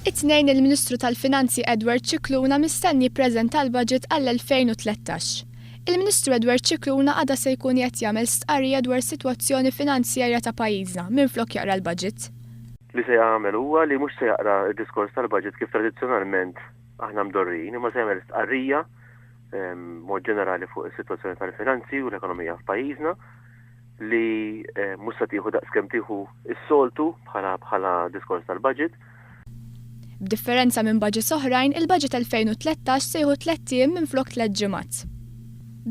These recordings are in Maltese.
It-Tnejn il-Ministru tal-Finanzi Edward Scicluna mistenni jippreżenta l-Budget għall-2013. Il-Ministru Edward Scicluna għada se jkun qiegħed jagħmel stqarrija dwar is-sitwazzjoni finanzjarja ta' pajjiżna minflok jaqra l-Budget. Li se jagħmel huwa li mhux se jaqra d-diskors tal-Budget kif tradizzjonalment aħna mdorrijin, imma se jagħmel stqarrija mod ġenerali fuq is-sitwazzjoni tal-finanzi u l-ekonomija f'pajjiżna li mhux se tieħu daqskemm tieħu s-soltu bħala bħala diskors tal-budget. B'differenza minn budgets oħrajn, il-Budget 2013 se jieħu tlett ijiem minflok tlett ġimgħat.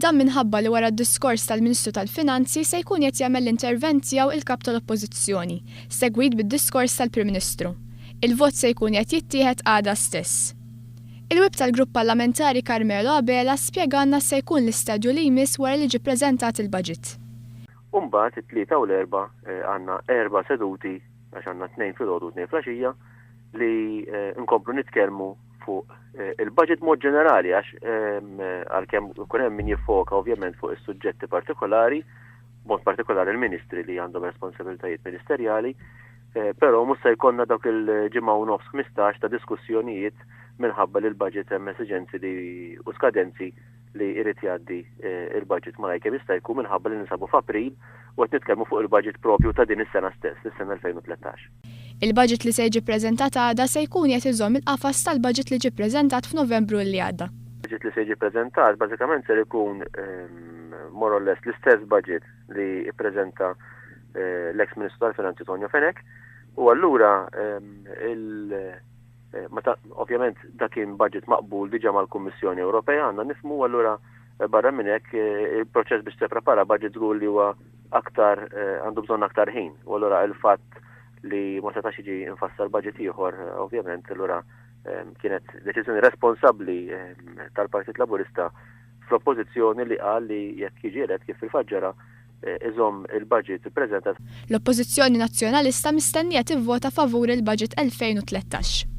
Dan minħabba li wara d-diskors tal-Ministru tal-Finanzi se jkun qed jagħmel l-intervent tiegħu il-Kap tal-Oppożizzjoni, segwit bid-diskors tal-Prim Ministru. Il-vot se jkun qed jittieħed għada stess. Il-Whip tal-Grupp Parlamentari Carmelo Abela spjegalna x'se jkun l-istadju li jmiss wara li ġie ppreżentat il-Budget. U mbagħad it-Tlieta u l-Erbgħa għandna erba' seduti, għax għandna tnejn filgħodu u tnejn flaxija, li nkomplu nitkellmu fuq il-budget mod ġenerali għax għalkemm ikun hemm min jiffoka ovvjament fuq is-suġġetti partikolari, b'mod partikolari l-ministri li għandhom responsabilitajiet ministerjali, Però mhux se jkollna dawk il-ġimgħa u nofs 15 ta' diskussjonijiet minħabba li l-budget hemm esiġenzi li u skadenzi li jrid jgħaddi il-budget malajr kemm jista' jkun minħabba li ninsabu f'April u qed nitkellmu fuq il-budget propju ta' din is-sena stess, is-sena 2013. Il-budget li se jiġi ppreżentat għada se jkun qiegħed iżomm il-qafas tal-budget li ġie ppreżentat f'Novembru li għadda. Il-budget li se jiġi ppreżentat bażikament ser ikun more or less l-istess budget li ppreżenta l-eks Ministru tal-Finanzi Tonio Fenech u allura il ovvjament dak kien budget maqbul diġà mal-Kummissjoni Ewropea għandna nifhmu allura barra minn hekk il-proċess biex tipprepara budget żgur li huwa aktar għandu bżonn aktar ħin u allura il-fatt li ma setax jiġi infassal budget ieħor ovvjament allura kienet deċiżjoni responsabbli tal-Partit Laburista fl-Oppożizzjoni li qal li jekk jiġi elett kif fil-fatt ġara iżomm il-budget ippreżentat. L-Oppożizzjoni Nazzjonalista mistennija tivvota favur il-Budget 2013.